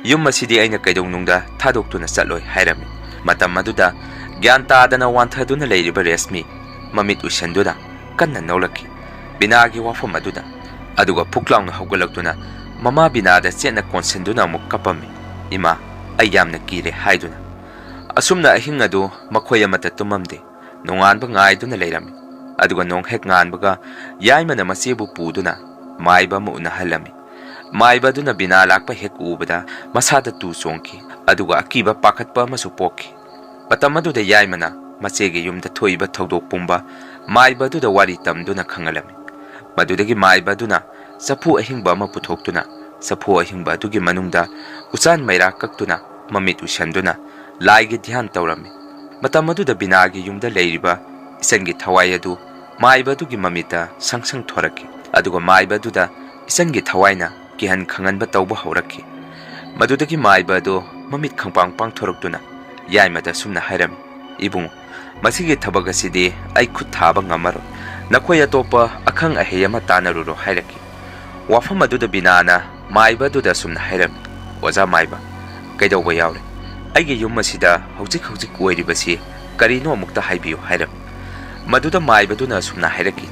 ꯌꯨꯝ ꯑꯁꯤꯗꯤ ꯑꯩꯅ ꯀꯩꯗꯧꯅꯨꯡꯗ ꯊꯥꯗꯣꯛꯇꯨꯅ ꯆꯠꯂꯣꯏ," ꯍꯥꯏꯔꯝꯃꯤ꯫ ꯃꯇꯝ ꯑꯗꯨꯗ ꯒ꯭ꯌꯥꯟ ꯇꯥꯗꯅ ꯋꯥꯟꯊꯗꯨꯅ ꯂꯩꯔꯤꯕ ꯔꯦꯁꯃꯤ ꯃꯃꯤꯠ ꯎꯏꯁꯟꯗꯨꯅ ꯀꯟꯅ ꯅꯣꯛꯂꯛꯈꯤ꯫ ꯕꯤꯅꯥꯒꯤ ꯋꯥꯐꯝ ꯑꯗꯨꯗ꯫ ꯑꯗꯨꯒ ꯐꯨꯛ ꯂꯥꯎꯅ ꯍꯧꯒꯠꯂꯛꯇꯨꯅ ꯃꯃꯥ ꯕꯤꯅꯥꯗ ꯆꯦꯠꯅ ꯀꯣꯟꯁꯤꯟꯗꯨꯅ ꯑꯃꯨꯛ ꯀꯞꯄꯝꯃꯤ꯫ "ꯏꯃꯥ, ꯑꯩ ꯌꯥꯝꯅ ꯀꯤꯔꯦ" ꯍꯥꯏꯗꯨꯅ꯫ ꯑꯁꯨꯝꯅ ꯑꯍꯤꯡ ꯑꯗꯨ ꯃꯈꯣꯏ ꯑꯃꯠꯇ ꯇꯨꯝꯃꯝꯗꯦ꯫ ꯅꯣꯡꯉꯥꯟꯕ ꯉꯥꯏꯗꯨꯅ ꯂꯩꯔꯝꯃꯤ꯫ ꯑꯗꯨꯒ ꯅꯣꯡ ꯍꯦꯛ ꯉꯥꯟꯕꯒ ꯌꯥꯏꯃꯅ ꯃꯆꯦꯕꯨ ꯄꯨꯗꯨꯅ ꯃꯥꯏꯕ ꯑꯃ ꯎꯅꯍꯜꯂꯝꯃꯤ꯫ ꯃꯥꯏꯕ ꯑꯗꯨꯅ ꯕꯤꯅꯥ ꯂꯥꯛꯄ ꯍꯦꯛ ꯎꯕꯗ ꯃꯁꯥꯗ ꯇꯨ ꯆꯣꯡꯈꯤ꯫ ꯑꯗꯨꯒ ꯑꯀꯤꯕ ꯄꯥꯈꯠꯄ ꯑꯃꯁꯨ ꯄꯣꯛꯈꯤ꯫ ꯃꯇꯝ ꯑꯗꯨꯗ ꯌꯥꯏꯃꯅ ꯃꯆꯦꯒꯤ ꯌꯨꯝꯗ ꯊꯣꯛꯏꯕ ꯊꯧꯗꯣꯛ ꯄꯨꯝꯕ ꯃꯥꯏꯕ ꯑꯗꯨꯗ ꯋꯥꯔꯤ ꯇꯝꯗꯨꯅ ꯈꯪꯍꯜꯂꯝꯃꯤ꯫ ꯃꯗꯨꯗꯒꯤ ꯃꯥꯏꯕ ꯑꯗꯨꯅ ꯆꯐꯨ ꯑꯍꯤꯡꯕ ꯑꯃ ꯄꯨꯊꯣꯛꯇꯨꯅ ꯆꯐꯨ ꯑꯍꯤꯡꯕ ꯑꯗꯨꯒꯤ ꯃꯅꯨꯡꯗ ꯎꯆꯥꯟ ꯃꯩꯔꯥ ꯀꯛꯇꯨꯅ ꯃꯃꯤꯠ ꯎꯏꯁꯟꯗꯨꯅ ꯂꯥꯏꯒꯤ ꯙ꯭ꯌꯥꯟ ꯇꯧꯔꯝꯃꯤ꯫ ꯃꯇꯝ ꯑꯗꯨꯗ ꯕꯤꯅꯥꯒꯤ ꯌꯨꯝꯗ ꯂꯩꯔꯤꯕ ꯏꯆꯟꯒꯤ ꯊꯋꯥꯏ ꯑꯗꯨ ꯃꯥꯏꯕ ꯑꯗꯨꯒꯤ ꯃꯃꯤꯠꯇ ꯁꯪ ꯁꯪ ꯊꯣꯔꯛꯈꯤ꯫ ꯑꯗꯨꯒ ꯃꯥꯏꯕ ꯑꯗꯨꯗ ꯏꯆꯟꯒꯤ ꯊꯋꯥꯏꯅ ꯀꯤꯍꯟ ꯈꯪꯍꯟꯕ ꯇꯧꯕ ꯍꯧꯔꯛꯈꯤ꯫ ꯃꯗꯨꯗꯒꯤ ꯃꯥꯏꯕ ꯑꯗꯨ ꯃꯃꯤꯠ ꯈꯪꯄꯥꯡ ꯄꯥꯡꯊꯣꯔꯛꯇꯨꯅ ꯌꯥꯏꯃꯗ ꯑꯁꯨꯝꯅ ꯍꯥꯏꯔꯝꯃꯤ, "ꯏꯕꯨꯡ, ꯃꯁꯤꯒꯤ ꯊꯕꯛ ꯑꯁꯤꯗꯤ ꯑꯩ ꯈꯨꯠ ꯊꯥꯕ ꯉꯝꯃꯔꯣꯏ꯫ ꯅꯈꯣꯏ ꯑꯇꯣꯞꯄ ꯑꯈꯪ ꯑꯍꯩ ꯑꯃ ꯇꯥꯟꯅꯔꯨꯔꯣ" ꯍꯥꯏꯔꯛꯈꯤ꯫ ꯋꯥꯐꯝ ꯑꯗꯨꯗ ꯕꯤꯅꯥꯅ ꯃꯥꯏꯕ ꯑꯗꯨꯗ ꯑꯁꯨꯝꯅ ꯍꯥꯏꯔꯝꯃꯤ, "ꯑꯣꯖꯥ ꯃꯥꯏꯕ, ꯀꯩꯗꯧꯕ ꯌꯥꯎꯔꯦ? ꯑꯩꯒꯤ ꯌꯨꯝ ꯑꯁꯤꯗ ꯍꯧꯖꯤꯛ ꯍꯧꯖꯤꯛ ꯑꯣꯏꯔꯤꯕꯁꯤ ꯀꯔꯤꯅꯣ ꯑꯃꯨꯛꯇ ꯍꯥꯏꯕꯤꯌꯨ" ꯍꯥꯏꯔꯝꯃꯤ꯫ ꯃꯗꯨꯗ ꯃꯥꯏꯕꯗꯨꯅ ꯑꯁꯨꯝꯅ ꯍꯥꯏꯔꯛꯈꯤ,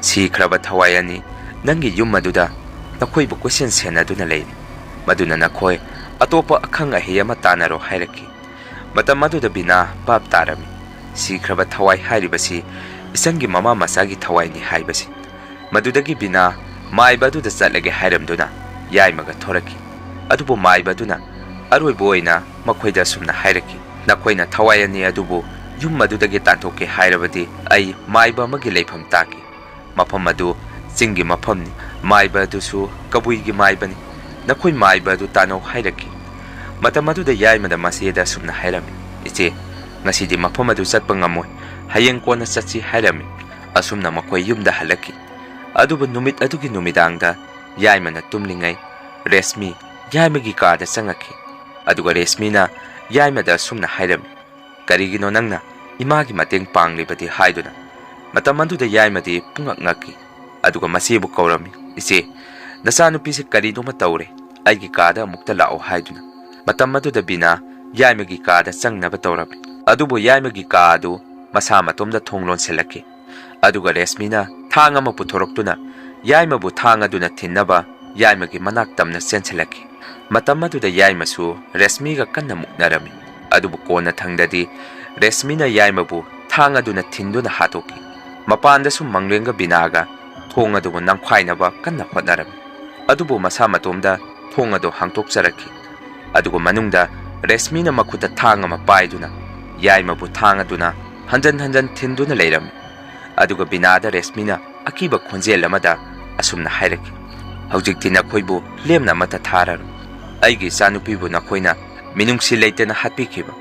"ꯁꯤꯈ꯭ꯔꯕ ꯊꯋꯥꯏ ꯑꯅꯤ ꯅꯪꯒꯤ ꯌꯨꯝ ꯑꯗꯨꯗ ꯅꯈꯣꯏꯕꯨ ꯀꯣꯏꯁꯦꯟ ꯁꯦꯟꯅꯗꯨꯅ ꯂꯩꯔꯤ꯫ ꯃꯗꯨꯅ ꯅꯈꯣꯏ ꯑꯇꯣꯞꯄ ꯑꯈꯪ ꯑꯍꯩ ꯑꯃ ꯇꯥꯟꯅꯔꯣ" ꯍꯥꯏꯔꯛꯈꯤ꯫ ꯃꯇꯝ ꯑꯗꯨꯗ ꯕꯤꯅꯥ ꯚꯥꯞ ꯇꯥꯔꯝꯃꯤ꯫ ꯁꯤꯈ꯭ꯔꯕ ꯊꯋꯥꯏ ꯍꯥꯏꯔꯤꯕꯁꯤ ꯏꯆꯟꯒꯤ ꯃꯃꯥ ꯃꯆꯥꯒꯤ ꯊꯋꯥꯏꯅꯤ ꯍꯥꯏꯕꯁꯤ꯫ ꯃꯗꯨꯗꯒꯤ ꯕꯤꯅꯥ ꯃꯥꯏꯕ ꯑꯗꯨꯗ ꯆꯠꯂꯒꯦ ꯍꯥꯏꯔꯝꯗꯨꯅ ꯌꯥꯏꯃꯒ ꯊꯣꯔꯛꯈꯤ꯫ ꯑꯗꯨꯕꯨ ꯃꯥꯏꯕ ꯑꯗꯨꯅ ꯑꯔꯣꯏꯕ ꯑꯣꯏꯅ ꯃꯈꯣꯏꯗ ꯑꯁꯨꯝꯅ ꯍꯥꯏꯔꯛꯈꯤ, "ꯅꯈꯣꯏꯅ ꯊꯋꯥꯏ ꯑꯅꯤ ꯑꯗꯨꯕꯨ ꯌꯨꯝ ꯑꯗꯨꯗꯒꯤ ꯇꯥꯟꯊꯣꯛꯀꯦ ꯍꯥꯏꯔꯕꯗꯤ ꯑꯩ ꯃꯥꯏꯕ ꯑꯃꯒꯤ ꯂꯩꯐꯝ ꯇꯥꯛꯀꯦ꯫ ꯃꯐꯝ ꯑꯗꯨ ꯆꯤꯡꯒꯤ ꯃꯐꯝꯅꯤ꯫ ꯃꯥꯏꯕ ꯑꯗꯨꯁꯨ ꯀꯕꯨꯏꯒꯤ ꯃꯥꯏꯕꯅꯤ꯫ ꯅꯈꯣꯏ ꯃꯥꯏꯕ ꯑꯗꯨ ꯇꯥꯟꯅꯧ" ꯍꯥꯏꯔꯛꯈꯤ꯫ ꯃꯇꯝ ꯑꯗꯨꯗ ꯌꯥꯏꯃꯗ ꯃꯆꯦꯗ ꯑꯁꯨꯝꯅ ꯍꯥꯏꯔꯝꯃꯤ, "ꯏꯆꯦ, ꯉꯁꯤꯗꯤ ꯃꯐꯝ ꯑꯗꯨ ꯆꯠꯄ ꯉꯝꯃꯣꯏ꯫ ꯍꯌꯦꯡ ꯀꯣꯟꯅ ꯆꯠꯁꯤ" ꯍꯥꯏꯔꯝꯃꯤ꯫ ꯑꯁꯨꯝꯅ ꯃꯈꯣꯏ ꯌꯨꯝꯗ ꯍꯜꯂꯛꯈꯤ꯫ ꯑꯗꯨꯕꯨ ꯅꯨꯃꯤꯠ ꯑꯗꯨꯒꯤ ꯅꯨꯃꯤꯗꯥꯡꯗ ꯌꯥꯏꯃꯅ ꯇꯨꯝꯂꯤꯉꯩ ꯔꯦꯁꯃꯤ ꯌꯥꯏꯃꯒꯤ ꯀꯥꯗ ꯆꯪꯉꯛꯈꯤ꯫ ꯑꯗꯨꯒ ꯔꯦꯁꯃꯤꯅ ꯌꯥꯏꯃꯗ ꯑꯁꯨꯝꯅ ꯍꯥꯏꯔꯝꯃꯤ, "ꯀꯔꯤꯒꯤꯅꯣ ꯅꯪꯅ ꯏꯃꯥꯒꯤ ꯃꯇꯦꯡ ꯄꯥꯡꯂꯤꯕꯗꯤ?" ꯍꯥꯏꯗꯨꯅ꯫ ꯃꯇꯝ ꯑꯗꯨꯗ ꯌꯥꯏꯃꯗꯤ ꯄꯨꯡꯉꯛ ꯉꯛꯈꯤ꯫ ꯑꯗꯨꯒ ꯃꯆꯦꯕꯨ ꯀꯧꯔꯝꯃꯤ, "ꯏꯆꯦ, ꯅꯆꯥꯅꯨꯄꯤꯁꯦ ꯀꯔꯤꯅꯣꯃ ꯇꯧꯔꯦ꯫ ꯑꯩꯒꯤ ꯀꯥꯗ ꯑꯃꯨꯛꯇ ꯂꯥꯛꯑꯣ" ꯍꯥꯏꯗꯨꯅ꯫ ꯃꯇꯝ ꯑꯗꯨꯗ ꯕꯤꯅꯥ ꯌꯥꯏꯃꯒꯤ ꯀꯥꯗ ꯆꯪꯅꯕ ꯇꯧꯔꯝꯃꯤ꯫ ꯑꯗꯨꯕꯨ ꯌꯥꯏꯃꯒꯤ ꯀꯥ ꯑꯗꯨ ꯃꯁꯥ ꯃꯇꯣꯝꯗ ꯊꯣꯡ ꯂꯣꯟꯁꯤꯜꯂꯛꯈꯤ꯫ ꯑꯗꯨꯒ ꯔꯦꯁꯃꯤꯅ ꯊꯥꯡ ꯑꯃ ꯄꯨꯊꯣꯔꯛꯇꯨꯅ ꯌꯥꯏꯃꯕꯨ ꯊꯥꯡ ꯑꯗꯨꯅ ꯊꯤꯟꯅꯕ ꯌꯥꯏꯃꯒꯤ ꯃꯅꯥꯛ ꯇꯝꯅ ꯆꯦꯟꯁꯤꯜꯂꯛꯈꯤ꯫ ꯃꯇꯝ ꯑꯗꯨꯗ ꯌꯥꯏꯃꯁꯨ ꯔꯦꯁꯃꯤꯒ ꯀꯟꯅ ꯃꯨꯛꯅꯔꯝꯃꯤ꯫ ꯑꯗꯨꯕꯨ ꯀꯣꯟꯅ ꯊꯪꯗꯗꯤ ꯔꯦꯁꯃꯤꯅ ꯌꯥꯏꯃꯕꯨ ꯊꯥꯡ ꯑꯗꯨꯅ ꯊꯤꯟꯗꯨꯅ ꯍꯥꯠꯇꯣꯛꯈꯤ꯫ ꯃꯄꯥꯟꯗꯁꯨ ꯃꯪꯂꯦꯝꯒ ꯕꯤꯅꯥꯒ ꯊꯣꯡ ꯑꯗꯨꯕꯨ ꯅꯝꯈꯥꯏꯅꯕ ꯀꯟꯅ ꯍꯣꯠꯅꯔꯝꯃꯤ꯫ ꯑꯗꯨꯕꯨ ꯃꯁꯥ ꯃꯇꯣꯝꯗ ꯊꯣꯡ ꯑꯗꯨ ꯍꯥꯡꯇꯣꯛꯆꯔꯛꯈꯤ꯫ ꯑꯗꯨꯒ ꯃꯅꯨꯡꯗ ꯔꯦꯁꯃꯤꯅ ꯃꯈꯨꯠꯇ ꯊꯥꯡ ꯑꯃ ꯄꯥꯏꯗꯨꯅ ꯌꯥꯏꯃꯕꯨ ꯊꯥꯡ ꯑꯗꯨꯅ ꯍꯟꯖꯟ ꯍꯟꯖꯟ ꯊꯤꯟꯗꯨꯅ ꯂꯩꯔꯝꯃꯤ꯫ ꯑꯗꯨꯒ ꯕꯤꯅꯥꯗ ꯔꯦꯁꯃꯤꯅ ꯑꯀꯤꯕ ꯈꯣꯟꯖꯦꯜ ꯑꯃꯗ ꯑꯁꯨꯝꯅ ꯍꯥꯏꯔꯛꯈꯤ, "ꯍꯧꯖꯤꯛꯇꯤ ꯅꯈꯣꯏꯕꯨ ꯂꯦꯝꯅ ꯑꯃꯠꯇ ꯊꯥꯔꯔꯣꯏ꯫ ꯑꯩꯒꯤ ꯏꯆꯥꯅꯨꯄꯤꯕꯨ ꯅꯈꯣꯏꯅ ꯃꯤꯅꯨꯡꯁꯤ ꯂꯩꯇꯅ ꯍꯥꯠꯄꯤꯈꯤꯕ,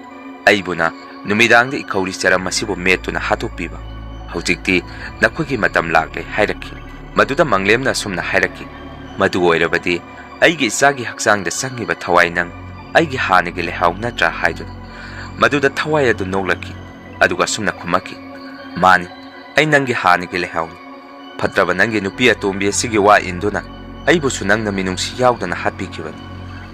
ꯑꯩꯕꯨꯅ ꯅꯨꯃꯤꯗꯥꯡꯗ ꯏꯈꯧꯔꯤ ꯆꯔꯝ ꯑꯁꯤꯕꯨ ꯃꯦꯠꯇꯨꯅ ꯍꯥꯠꯇꯣꯛꯄꯤꯕ, ꯍꯧꯖꯤꯛꯇꯤ ꯅꯈꯣꯏꯒꯤ ꯃꯇꯝ ꯂꯥꯛꯂꯦ" ꯍꯥꯏꯔꯛꯈꯤ꯫ ꯃꯗꯨꯗ ꯃꯪꯂꯦꯝꯅ ꯑꯁꯨꯝꯅ ꯍꯥꯏꯔꯛꯈꯤ, "ꯃꯗꯨ ꯑꯣꯏꯔꯕꯗꯤ ꯑꯩꯒꯤ ꯏꯆꯥꯒꯤ ꯍꯛꯆꯥꯡꯗ ꯆꯪꯉꯤꯕ ꯊꯋꯥꯏ ꯅꯪ ꯑꯩꯒꯤ ꯍꯥꯟꯅꯒꯤ ꯂꯩꯍꯥꯎ ꯅꯠꯇ꯭ꯔꯥ?" ꯍꯥꯏꯗꯨꯅ꯫ ꯃꯗꯨꯗ ꯊꯋꯥꯏ ꯑꯗꯨ ꯅꯣꯛꯂꯛꯈꯤ, ꯑꯗꯨꯒ ꯑꯁꯨꯝꯅ ꯈꯨꯝꯃꯛꯈꯤ, "ꯃꯥꯅꯤ, ꯑꯩ ꯅꯪꯒꯤ ꯍꯥꯟꯅꯒꯤ ꯂꯩꯍꯥꯎꯅꯤ꯫ ꯐꯠꯇ꯭ꯔꯕ ꯅꯪꯒꯤ ꯅꯨꯄꯤ ꯑꯇꯣꯝꯕꯤ ꯑꯁꯤꯒꯤ ꯋꯥ ꯏꯟꯗꯨꯅ ꯑꯩꯕꯨꯁꯨ ꯅꯪꯅ ꯃꯤꯅꯨꯡꯁꯤ ꯌꯥꯎꯗꯅ ꯍꯥꯠꯄꯤꯈꯤꯕꯅꯤ꯫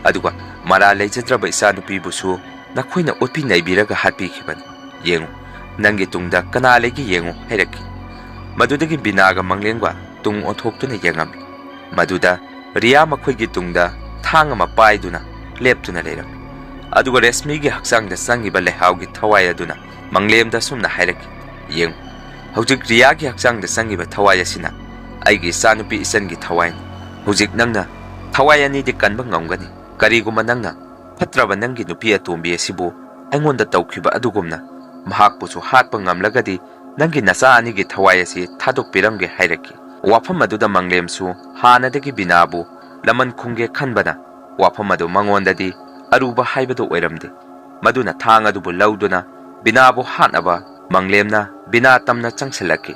ꯑꯗꯨꯒ ꯃꯔꯥꯜ ꯂꯩꯖꯗ꯭ꯔꯕ ꯏꯆꯥꯅꯨꯄꯤꯕꯨꯁꯨ ꯅꯈꯣꯏꯅ ꯑꯣꯠꯄꯤ ꯅꯩꯕꯤꯔꯒ ꯍꯥꯠꯄꯤꯈꯤꯕꯅꯤ꯫ ꯌꯦꯡꯉꯨ, ꯅꯪꯒꯤ ꯇꯨꯡꯗ ꯀꯅꯥ ꯂꯩꯒꯦ ꯌꯦꯡꯉꯨ" ꯍꯥꯏꯔꯛꯈꯤ꯫ ꯃꯗꯨꯗꯒꯤ ꯕꯤꯅꯥꯒ ꯃꯪꯂꯦꯝꯒ ꯇꯨꯡ ꯑꯣꯟꯊꯣꯛꯇꯨꯅ ꯌꯦꯡꯉꯝꯃꯤ꯫ ꯃꯗꯨꯗ ꯔꯤꯌꯥ ꯃꯈꯣꯏꯒꯤ ꯇꯨꯡꯗ ꯊꯥꯡ ꯑꯃ ꯄꯥꯏꯗꯨꯅ ꯂꯦꯞꯇꯨꯅ ꯂꯩꯔꯝꯃꯤ꯫ ꯑꯗꯨꯒ ꯔꯦꯁꯃꯤꯒꯤ ꯍꯛꯆꯥꯡꯗ ꯆꯪꯉꯤꯕ ꯂꯩꯍꯥꯎꯒꯤ ꯊꯋꯥꯏ ꯑꯗꯨꯅ ꯃꯪꯂꯦꯝꯗ ꯑꯁꯨꯝꯅ ꯍꯥꯏꯔꯛꯈꯤ, "ꯌꯦꯡꯉꯨ, ꯍꯧꯖꯤꯛ ꯔꯤꯌꯥꯒꯤ ꯍꯛꯆꯥꯡꯗ ꯆꯪꯉꯤꯕ ꯊꯋꯥꯏ ꯑꯁꯤꯅ ꯑꯩꯒꯤ ꯏꯆꯥꯅꯨꯄꯤ ꯏꯆꯟꯒꯤ ꯊꯋꯥꯏꯅꯤ꯫ ꯍꯧꯖꯤꯛ ꯅꯪꯅ ꯊꯋꯥꯏ ꯑꯅꯤꯗꯤ ꯀꯟꯕ ꯉꯝꯒꯅꯤ꯫ ꯀꯔꯤꯒꯨꯝꯕ ꯅꯪꯅ ꯐꯠꯇ꯭ꯔꯕ ꯅꯪꯒꯤ ꯅꯨꯄꯤ ꯑꯇꯣꯝꯕꯤ ꯑꯁꯤꯕꯨ ꯑꯩꯉꯣꯟꯗ ꯇꯧꯈꯤꯕ ꯑꯗꯨꯒꯨꯝꯅ ꯃꯍꯥꯛꯄꯨꯁꯨ ꯍꯥꯠꯄ ꯉꯝꯂꯒꯗꯤ ꯅꯪꯒꯤ ꯅꯆꯥ ꯑꯅꯤꯒꯤ ꯊꯋꯥꯏ ꯑꯁꯤ ꯊꯥꯗꯣꯛꯄꯤꯔꯝꯒꯦ" ꯍꯥꯏꯔꯛꯈꯤ꯫ ꯋꯥꯐꯝ ꯑꯗꯨꯗ ꯃꯪꯂꯦꯝꯁꯨ ꯍꯥꯟꯅꯗꯒꯤ ꯕꯤꯅꯥꯕꯨ ꯂꯃꯟ ꯈꯨꯝꯒꯦ ꯈꯟꯕꯅ ꯋꯥꯐꯝ ꯑꯗꯨ ꯃꯉꯣꯟꯗꯗꯤ ꯑꯔꯨꯕ ꯍꯥꯏꯕꯗꯨ ꯑꯣꯏꯔꯝꯗꯦ꯫ ꯃꯗꯨꯅ ꯊꯥꯡ ꯑꯗꯨꯕꯨ ꯂꯧꯗꯨꯅ ꯕꯤꯅꯥꯕꯨ ꯍꯥꯠꯅꯕ ꯃꯪꯂꯦꯝꯅ ꯕꯤꯅꯥ ꯇꯝꯅ ꯆꯪꯁꯤꯜꯂꯛꯈꯤ꯫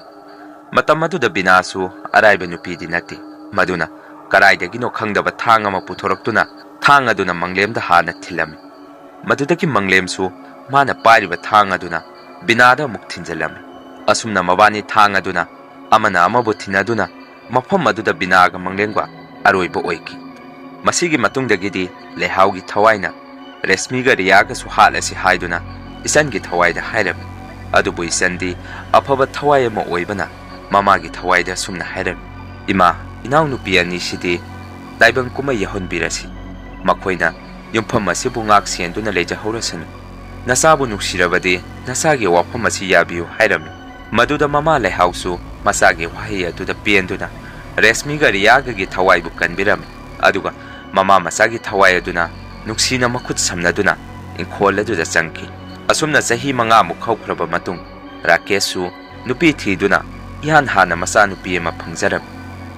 ꯃꯇꯝ ꯑꯗꯨꯗ ꯕꯤꯅꯥꯁꯨ ꯑꯔꯥꯏꯕ ꯅꯨꯄꯤꯗꯤ ꯅꯠꯇꯦ꯫ ꯃꯗꯨꯅ ꯀꯗꯥꯏꯗꯒꯤꯅꯣ ꯈꯪꯗꯕ ꯊꯥꯡ ꯑꯃ ꯄꯨꯊꯣꯔꯛꯇꯨꯅ ꯊꯥꯡ ꯑꯗꯨꯅ ꯃꯪꯂꯦꯝꯗ ꯍꯥꯟꯅ ꯊꯤꯜꯂꯝꯃꯤ꯫ ꯃꯗꯨꯗꯒꯤ ꯃꯪꯂꯦꯝꯁꯨ ꯃꯥꯅ ꯄꯥꯏꯔꯤꯕ ꯊꯥꯡ ꯑꯗꯨꯅ ꯕꯤꯅꯥꯗ ꯑꯃꯨꯛ ꯊꯤꯟꯖꯤꯜꯂꯝꯃꯤ꯫ ꯑꯁꯨꯝꯅ ꯃꯕꯥꯅꯤ ꯊꯥꯡ ꯑꯗꯨꯅ ꯑꯃꯅ ꯑꯃꯕꯨ ꯊꯤꯟꯅꯗꯨꯅ ꯃꯐꯝ ꯑꯗꯨꯗ ꯕꯤꯅꯥꯒ ꯃꯪꯂꯦꯝꯒ ꯑꯔꯣꯏꯕ ꯑꯣꯏꯈꯤ꯫ ꯃꯁꯤꯒꯤ ꯃꯇꯨꯡꯗꯒꯤꯗꯤ ꯂꯩꯍꯥꯎꯒꯤ ꯊꯋꯥꯏꯅ ꯔꯦꯁꯃꯤꯒ ꯔꯤꯌꯥꯒꯁꯨ ꯍꯥꯠꯂꯁꯤ ꯍꯥꯏꯗꯨꯅ ꯏꯆꯟꯒꯤ ꯊꯋꯥꯏꯗ ꯍꯥꯏꯔꯝꯃꯤ꯫ ꯑꯗꯨꯕꯨ ꯏꯆꯟꯗꯤ ꯑꯐꯕ ꯊꯋꯥꯏ ꯑꯃ ꯑꯣꯏꯕꯅ ꯃꯃꯥꯒꯤ ꯊꯋꯥꯏꯗ ꯑꯁꯨꯝꯅ ꯍꯥꯏꯔꯝꯃꯤ, "ꯏꯃꯥ, ꯏꯅꯥꯎꯅꯨꯄꯤ ꯑꯅꯤꯁꯤꯗꯤ ꯇꯥꯏꯕꯪ ꯀꯨꯝꯍꯩ ꯌꯥꯎꯍꯟꯕꯤꯔꯁꯤ꯫ ꯃꯈꯣꯏꯅ ꯌꯨꯝꯐꯝ ꯑꯁꯤꯕꯨ ꯉꯥꯛ ꯁꯦꯟꯗꯨꯅ ꯂꯩꯖꯍꯧꯔꯁꯅꯨ꯫ ꯅꯆꯥꯕꯨ ꯅꯨꯡꯁꯤꯔꯕꯗꯤ ꯅꯆꯥꯒꯤ ꯋꯥꯐꯝ ꯑꯁꯤ ꯌꯥꯕꯤꯌꯨ" ꯍꯥꯏꯔꯝꯃꯤ꯫ ꯃꯗꯨꯗ ꯃꯃꯥ ꯂꯩꯍꯥꯎꯁꯨ ꯃꯆꯥꯒꯤ ꯋꯥꯍꯩ ꯑꯗꯨꯗ ꯄꯦꯟꯗꯨꯅ ꯔꯦꯁꯃꯤꯒ ꯔꯤꯌꯥꯒꯒꯤ ꯊꯋꯥꯏꯕꯨ ꯀꯟꯕꯤꯔꯝꯃꯤ꯫ ꯑꯗꯨꯒ ꯃꯃꯥ ꯃꯆꯥꯒꯤ ꯊꯋꯥꯏ ꯑꯗꯨꯅ ꯅꯨꯡꯁꯤꯅ ꯃꯈꯨꯠ ꯁꯝꯅꯗꯨꯅ ꯏꯪꯈꯣꯜ ꯑꯗꯨꯗ ꯆꯪꯈꯤ꯫ ꯑꯁꯨꯝꯅ ꯆꯍꯤ ꯃꯉꯥꯃꯨꯛ ꯍꯧꯈ꯭ꯔꯕ ꯃꯇꯨꯡ, ꯔꯥꯀꯦꯁꯁꯨ ꯅꯨꯄꯤ ꯊꯤꯗꯨꯅ ꯏꯍꯥꯟ ꯍꯥꯟꯅ ꯃꯆꯥꯅꯨꯄꯤ ꯑꯃ ꯐꯪꯖꯔꯝꯃꯤ꯫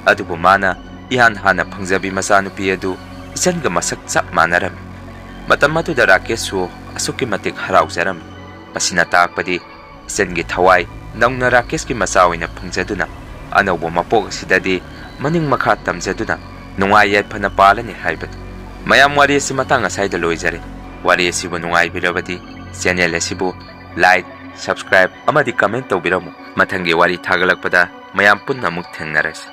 ꯑꯗꯨꯕꯨ ꯃꯥꯅ ꯏꯍꯥꯟ ꯍꯥꯟꯅ ꯐꯪꯖꯕꯤ ꯃꯆꯥꯅꯨꯄꯤ ꯑꯗꯨ ꯏꯆꯟꯒ ꯃꯁꯛ ꯆꯞ ꯃꯥꯟꯅꯔꯝꯃꯤ꯫ ꯃꯇꯝ ꯑꯗꯨꯗ ꯔꯥꯀꯦꯁꯁꯨ ꯑꯁꯨꯛꯀꯤ ꯃꯇꯤꯛ ꯍꯔꯥꯎꯖꯔꯝꯃꯤ꯫ ꯃꯁꯤꯅ ꯇꯥꯛꯄꯗꯤ ꯏꯆꯟꯒꯤ ꯊꯋꯥꯏ ꯅꯧꯅ ꯔꯥꯀꯦꯁꯀꯤ ꯃꯆꯥ ꯑꯣꯏꯅ ꯐꯪꯖꯗꯨꯅ ꯑꯅꯧꯕ ꯃꯄꯣꯛ ꯑꯁꯤꯗꯗꯤ ꯃꯅꯤꯡ ꯃꯈꯥ ꯇꯝꯖꯗꯨꯅ ꯅꯨꯡꯉꯥꯏ ꯌꯥꯏꯐꯅ ꯄꯥꯜꯂꯅꯤ ꯍꯥꯏꯕꯅꯤ꯫ ꯃꯌꯥꯝ, ꯋꯥꯔꯤ ꯑꯁꯤ ꯃꯇꯥꯡ ꯑꯁ꯭ꯋꯥꯏꯗ ꯂꯣꯏꯖꯔꯦ꯫ ꯋꯥꯔꯤ ꯑꯁꯤꯕꯨ ꯅꯨꯡꯉꯥꯏꯕꯤꯔꯕꯗꯤ channel ꯑꯁꯤꯕꯨ like, subscribe ꯑꯃꯗꯤ comment ꯇꯧꯕꯤꯔꯝꯃꯨ꯫ ꯃꯊꯪꯒꯤ ꯋꯥꯔꯤ ꯊꯥꯒꯠꯂꯛꯄꯗ ꯃꯌꯥꯝ ꯄꯨꯟꯅ ꯑꯃꯨꯛ ꯊꯦꯡꯅꯔꯁꯤ꯫